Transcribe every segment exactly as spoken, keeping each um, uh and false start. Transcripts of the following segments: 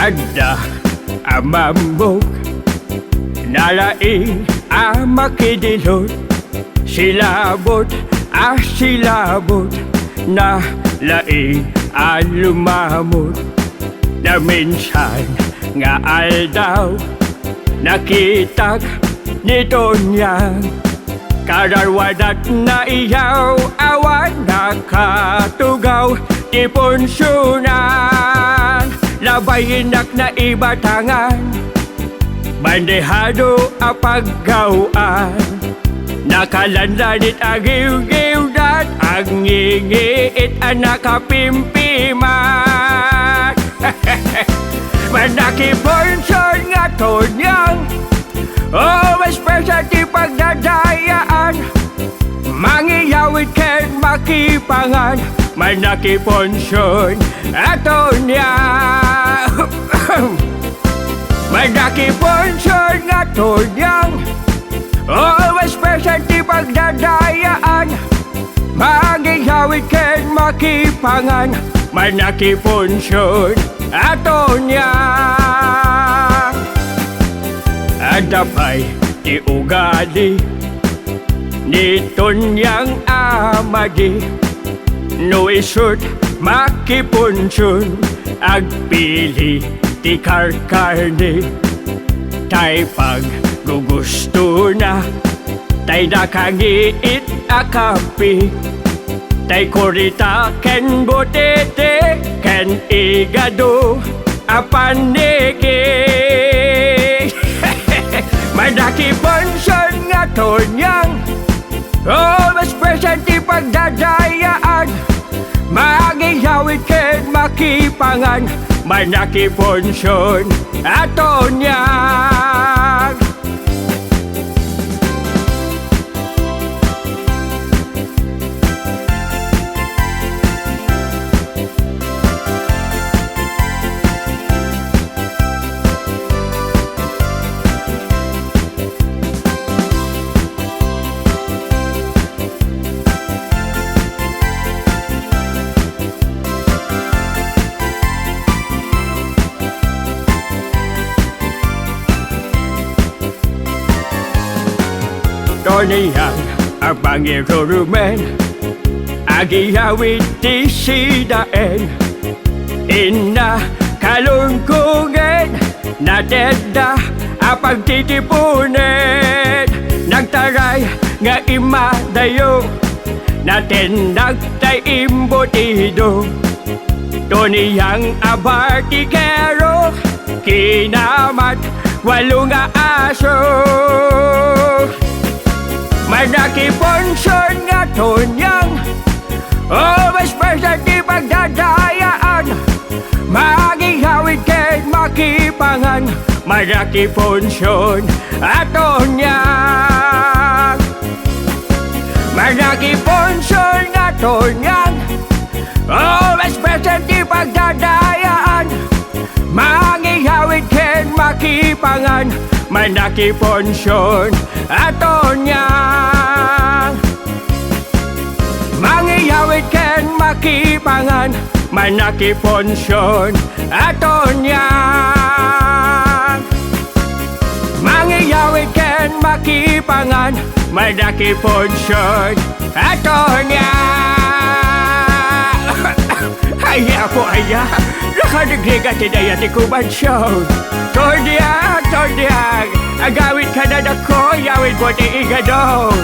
Adda a mammok, nalaing a makidilot, silabot a silabot, nalaing a lumamot. Naminsan nga aldaw, nakitak ni Tonyang. Kararwadat na iyaw, awan nakatugaw ti punsionan. Labay nak naibatangan, bandehado a paggaw-an. Nakalanlanit a giwgiwdat, agngingiit a nakapimpiman. Manakipunsion nga Tonyang, always present ti pagdadayaan. Mangiyawid ken makipangan, manakipunsion a Tonyang. Manakipunsion nga Tonyang, always present ti pagdadayaan. Mangiyawid ken makipangan, manakipunsion a Tonyang. Adda pay ti ugali ni Tonyang a madi, no isut makipunsion, agpili ti karkarne. Tay paggugustona, tay nakangiit a kape, tay kurita ken butete ken igado a paniki. Manakipunsion nga Tonyang, always present ti pagdadayaan. Mangiyawid ken makipangan, manakipunsion a Tonyang. Tonyang a mangirurumen, agiyawid ti sidaen. Inna kalungkungen, natedda a pagtitipunen. Nagtaray nga immadayo, natendagtay imbutido. Tonyang a bartikero, kinamat walo nga aso. Manakipunsion nga Tonyang, always present ti pagdadayaan. Mangiyawid ken makipangan, manakipunsion a Tonyang. Manakipunsion nga Tonyang, always present ti pagdadayaan. Mangiyawid ken makipangan, manakipunsion a Tonyang. Mangiyawid ken makipangan, manakipunsion a Tonyang. Mangiyawid ken makipangan, manakipunsion a Tonyang. Ay, apo, aya, nakadigdiga ti daya ti kumansion. Tonyang, Tonyang, agawid ka na dako, yawid mo ti igadon.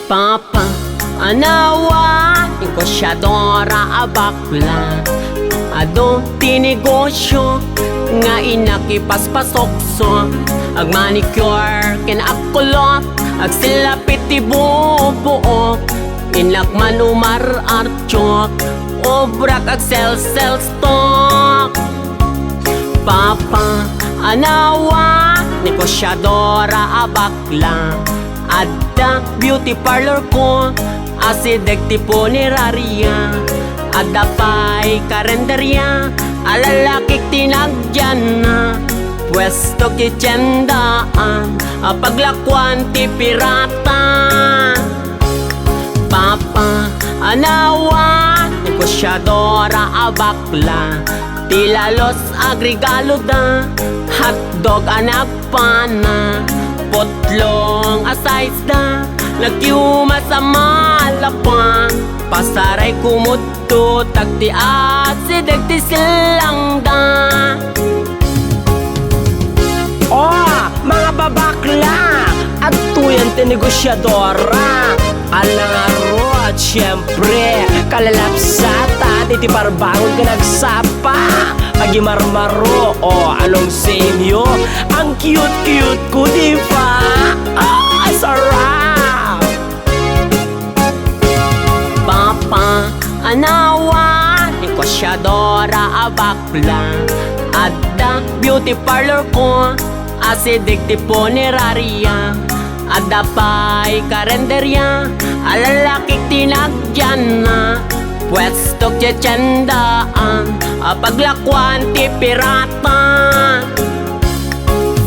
Papa, anawa, negosiadora a bakla. Adu ti negosio nga innak ipaspasukso. Agmanicure ken agkulot, agsilapit ti bubuok. Innak man umar-artiok, obrak agselsel stock. Papa, anawa, negosiadora a bakla. Adda beauty parlor ko, asideg ti puneraria. Adda pay karenderia, alalakik ti tinagyanna, puesto ti tiendaan a paglakuan ti pirata. Papa, anawa, negosiadora a bakla, ti lalos agregaloda, hotdog a nagpana, putlong a size da, nakiumas a malapang, pasaray kumud Tutak ti asideg ti silangda. Oh, mga babakla, adtoyen ti negosiadora. Ala ngarud, siyempre, kalalapsatan iti parbangon ken agsapa. Agimarmaro, oh, along same you. Ang cute-cute ko, di ba? Ah, sarap! Papa, anawa, negosiadora a bakla. Adda beauty parlor ko, asideg ti puneraria. Adda pay karenderia, a lalaki ti nagyanna. Puesto ti tiendaan, a paglakuan ti pirata.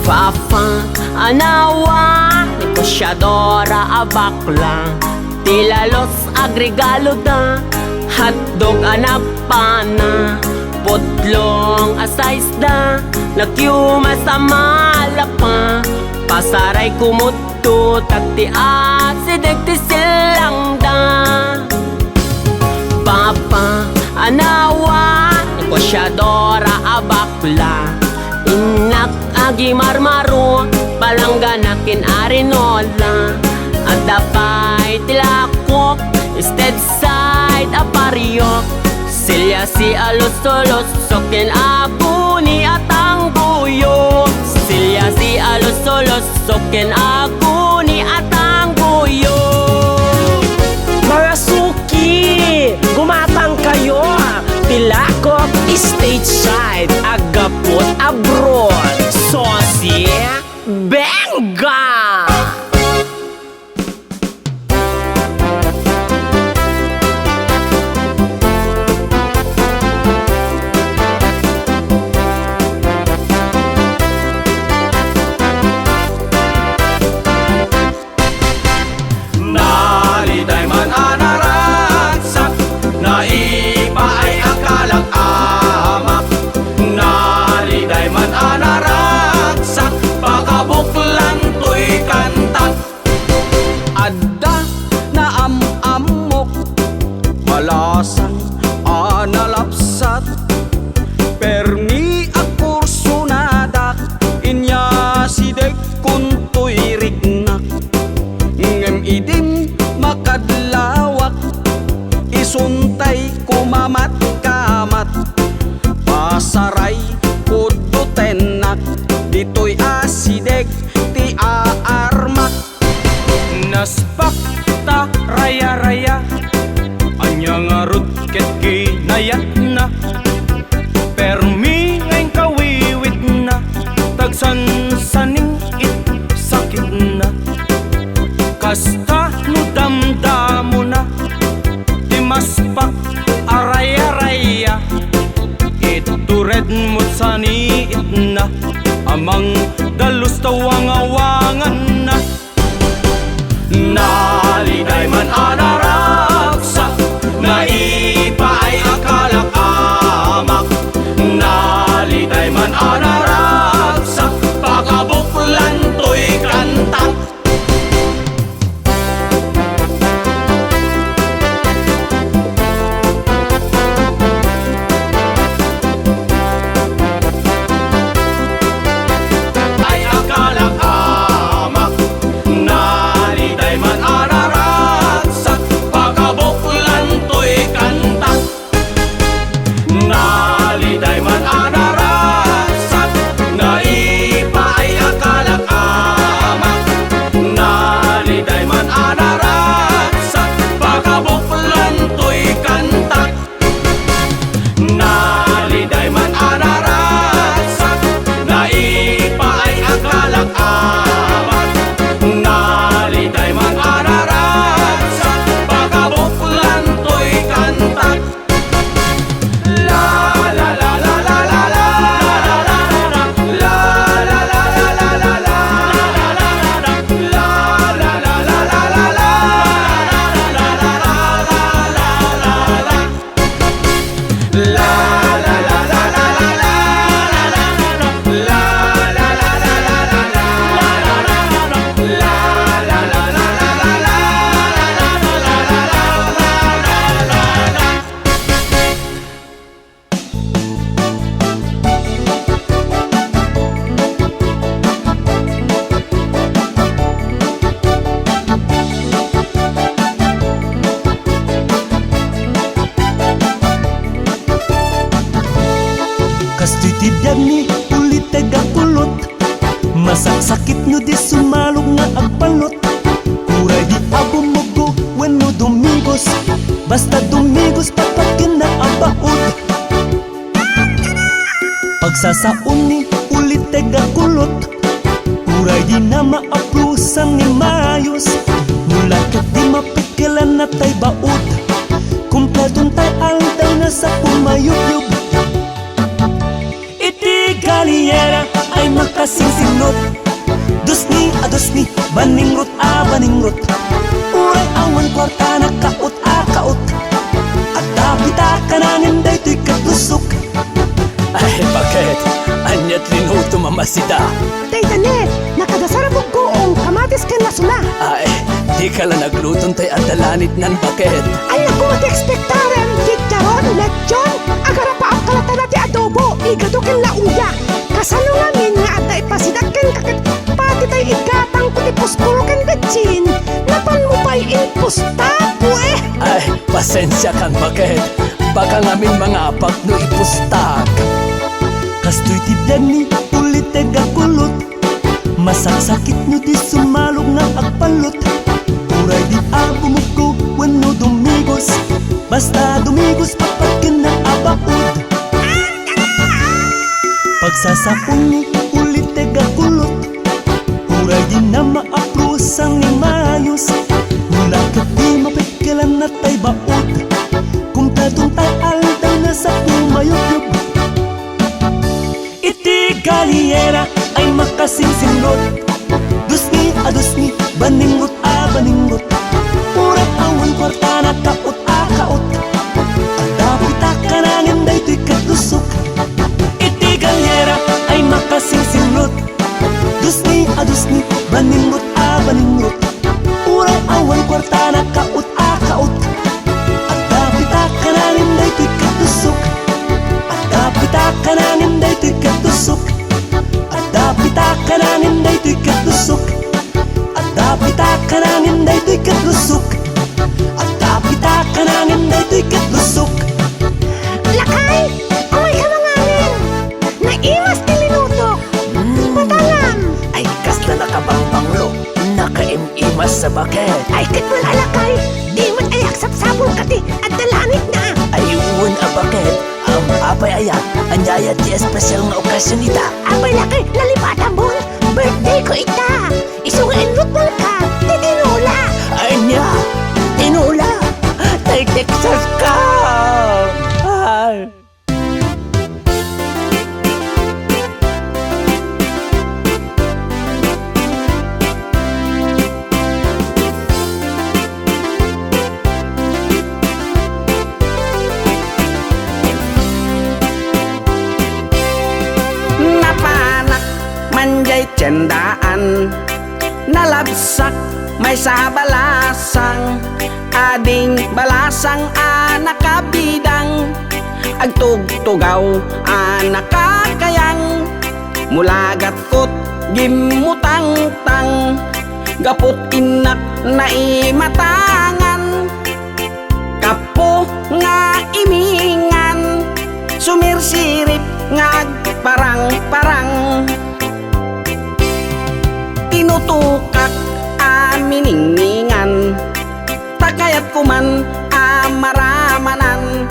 Papa, anawa, negosiadora a bakla. Ti lalos agregaloda, hotdog a nagpana, putlong a size da, nakiumas a malapa, pasaray kumud tutak ti asideg ti silangda. Papa, anawa, negosiadora a bakla. Innak agimarmaro, palanggana ken arinola. Adda pay ti lakok, stage side a pariok. Siliasi a luso-luso ken aguni a tangguyo. Siliasi a luso-luso ken aguni a tangguyo. Mga suki, gumatang kayo. Ti lakok stage side, aggapu abroad. Sosi, benga! Naliday man a naragsak, naipaay a kalak-amak. Naliday man a naragsak, pakabuklan toy kantak. Adda naam-ammok, malasang a nalapsat. Permi a kursonadak, inyasideg kuntoy riknak. Ngem idin makadlawak, isuntay kumamat-kamat. Pasaray kuddo tennak, ditoy asideg ti aarmak. Naspak ta raya-raya, ania ngarud ket kinayatna. Permi nga inkawiwitna, tagsansaning it sakitna. Kasta no damdamona, ti maspak a raya-raya, itured mo't saniitna, a mangdalus ta wanga-wanganna. Naliday man a naragsak, naipaay a kalak-amak. Naliday man a naragsak, pakabuklan toy kantak. Ay, akala ka Kastoy ti biag ni Uliteg a kulot. Masaksakit no di sumalog nga agpalot. Uray di a bumuggo wenno dumigos. Basta dumigos, patpat ken naabaod. Pagsasaon ni Uliteg a kulot. Uray di na maaplusan ni mayos. No la ket di mapikkelan na tay baod. Kumpleton tay aldaw na sa pumayubyub. Iti galiera ay makasingsingrot. Dusni a dusni, baningrot a baningrot. Uray awan kuarta, nakaot a kaot. Adda pitaka nangem daytoy ket lusok. Ay, baket, ania't linutom a masida? Dayta ne, nakadasar a buggoong, kamatis ken lasona. Ay, dika la nagluton tay adda lanitnan, baket. Ay, naku, mati ekspektarem, chicharon, lechon, agarapaak kalatan ti adobo, igado ken lauya. Kasano ngamin nga adda ipasidak kenka ket pati tay igatangko ti posporo ken betsin, napanmo pay impustako, eh? Ay, pasensiakan, baket. Baka ngamin mangapak no ipustak. Kastoy ti biag ni Uliteg a kulot. Masaksakit no di sumalog nga agpalot. Uray di a bumuggo wenno dumigos. Basta dumigos, patpat ken naabaod. Pagsasaon ni Uliteg a kulot. Uray di na maaplusan ni mayos. No la ket di mapikkelan na tay baod. Kumpleton tay aldaw na sa pumayubyub. Iti galiera ay makasingsingrot. Dusni a dusni, baningrot a baningrot. Uray awan kuarta, nakaot a kaot. Adda pitaka nangem daytoy ket lusok. Iti galiera ay makasingsingrot. Dusni a dusni, baningrot a baningrot. Uray awan kuarta, nakaot a kaot. Adda pitaka nangem daytoy ket lusok. Adda pitaka nangem daytoy ket lusok. Adda pitaka nangem daytoy ket lusok. Adda pitaka nangem daytoy ket lusok. Adda pitaka nangem daytoy ket lusok. Lakay, umayka manganen. Naimas ti linutok. Mm. Patangam. Ay, kasla nakabangbanglo. Nakaim-imas sa baket. Ay, ket wala, lakay. Di met ay agsapsapulka ti adda lanitna. Ay, wen a baket. Am, apay aya? Ania aya ti espesyal nga okasion ita? Apay, lakay, nalipatamon. Birthday ko ita. Isu nga inrutmolka ti tinola. Ania? Tinola? Tay Texas ka! Ay. Napanak manjay tiendaan, nalabsak maysa a balasang, ading balasang a nakabidang, agtugtugaw a nakakayang, mulagat ket gimmutangtang, gapu't innak naimatangan. Kapo nga imingan, sumirsirip nga agparangparang. Tinutokak a miningningan, ta kayatko man a maramanan.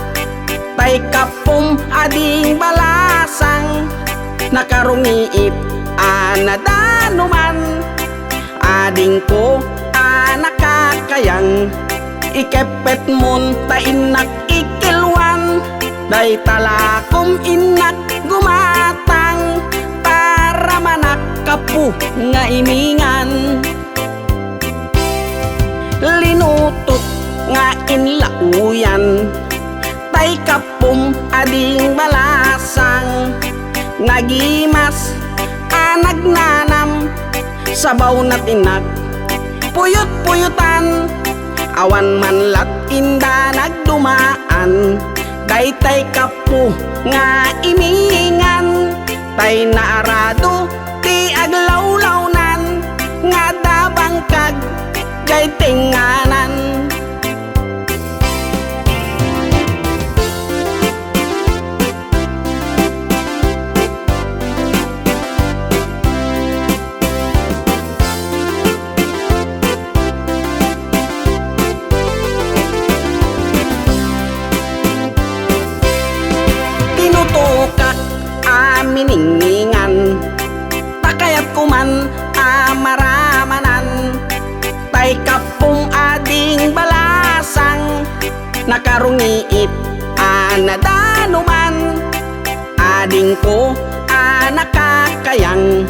Tay kapom a ding balasang, nakarungiit a nadanuman. Adingko a nakakayang, ikeppetmon ta innak ikilwan. Dayta lakom innak gumatang, ta ramanak kapo nga imingan. Linutok nga inlaoyan, tay kapom a ding balasang, nagimas a nagnanam, sabaw na tinak puyot-puyotan, awan man lat inda nagdumaan, daytay kapo nga imingan, tay naarado ti aglawlawnan nga adda bangkag jay tengnganan. ningningan. Ta kayatko man a maramanan, tay kappom a ding balasang, nakarungiit a nadanuman. Adingko a nakakayang,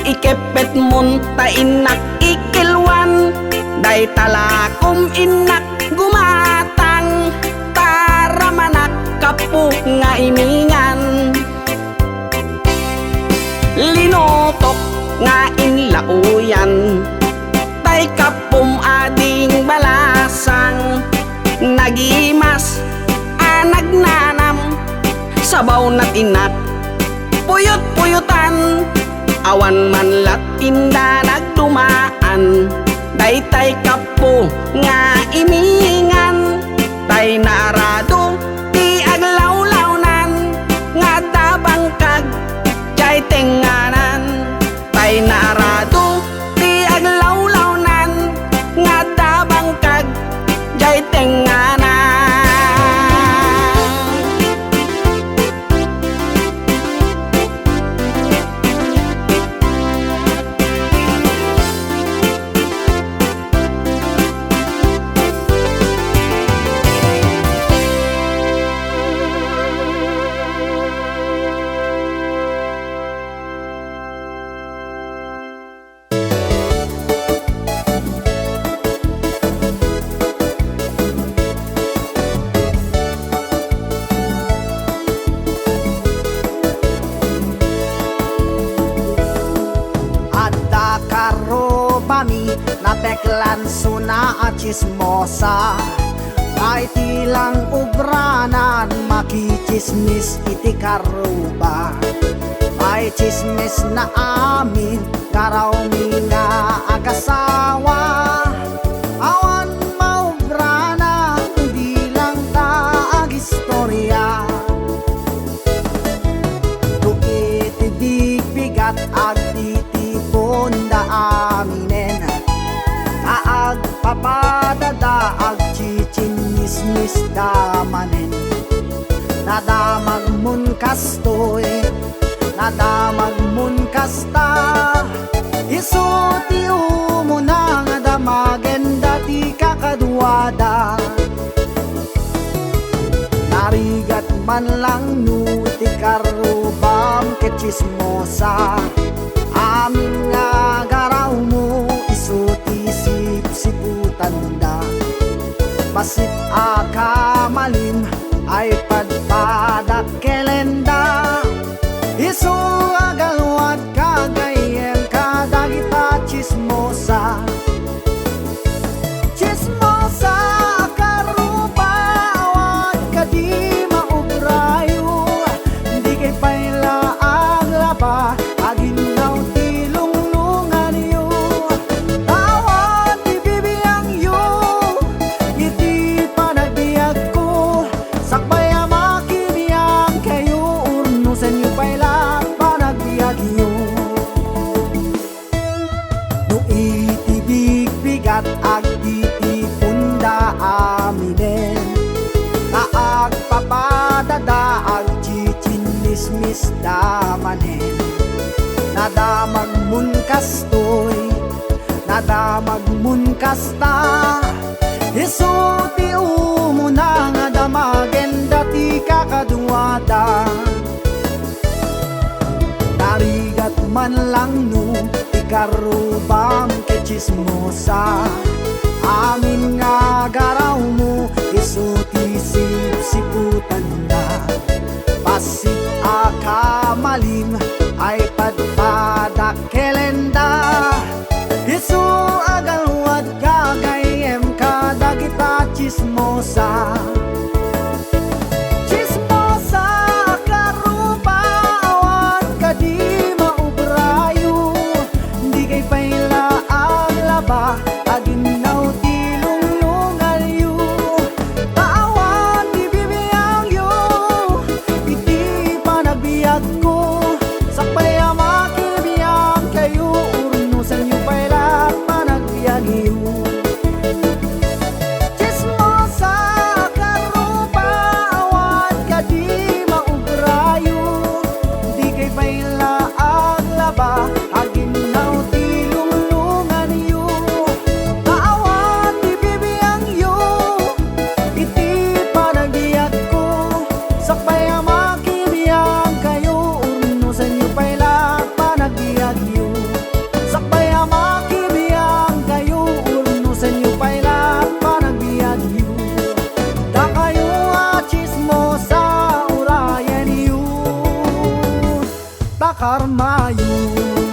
ikeppetmon ta innak ikilwan. Dayta lakom innak gumatang, ta ramanak kapo nga imingan. Linutok nga inlaoyan, tay kappom a ding balasang, nagimas a nagnanam, sabaw na tinak puyot-puyotan, awan man lat inda nagdumaan. Daytay kapo nga imingan, tay naarado ti aglawlawnan, nga adda bangkag jay tengnganan. Tay naarado ti aglawlawnan, nga adda bangkag jay tengnganan. Adda karrubami, napeklan suna a tsismosa. Ay ti lang ubranan, makitsismis iti karruba. Ay tsismis na amin, garaw mi nga agasawa. Awan maubrana, bilang ta agistoria. No iti bigbigat, agtitipon da aminen. Ta agpapada da, agtsitsinmismis da manen. Nadamagmon kastoy, nadamagmon kasta. Isu ti umuna nga damagen da ti kakaduada. Narigat man lang no ti karrubam ket tsismosa. Amin nga garawmo isu ti sipsiputanda. Bassit a kamalim ay padpadakkelenda. Isu a galwad gagayyem kadagita tsismosa. Tsismosa a karruba, awan kadi maubrayo. Dikay pay la aglaba, aginnaw ti lunglunganyo. Awan ti bibiangyo iti panagbiagko. Sakbay a makibiag kayo, urnosenyo pay la panagbiagyo. No iti bigbigat, agtitipon da aminen. Ta agpapada da, agtsitsinmismis da manen. Nadamagmon kastoy, nadamagmon kasta. Isu ti umuna nga damagen da ti kakaduada. Narigat man lang no ti karrubam ket tsismosa. Amin nga garawmo isu ti sipsiputanda. Bassit a kamalim ay padpadakkelenda. Isu a galwad gagayyem kadagita tsismosa. Tsismosa a karruba, awan kadi maubrayo. Dikay pay la aglaba, aginnaw ti lunglunganyo. Ta awan ti bibiangyo iti panagbiagko. Sakbay a makibiag kayo, urnosenyo pay la panagbiagyo. Tsismosa a Pay la aglaba, aginnaw ti lunglunganyo. Ta awan ti bibiangyo iti panagbiagko. Sakbay a makibiagkayo, urnusenyo pay la panagbiagyo. Sakbay a makibiagkayo, urnusenyo pay la panagbiagyo. Dakayo a chismosa, urayenyo. Takarmayo.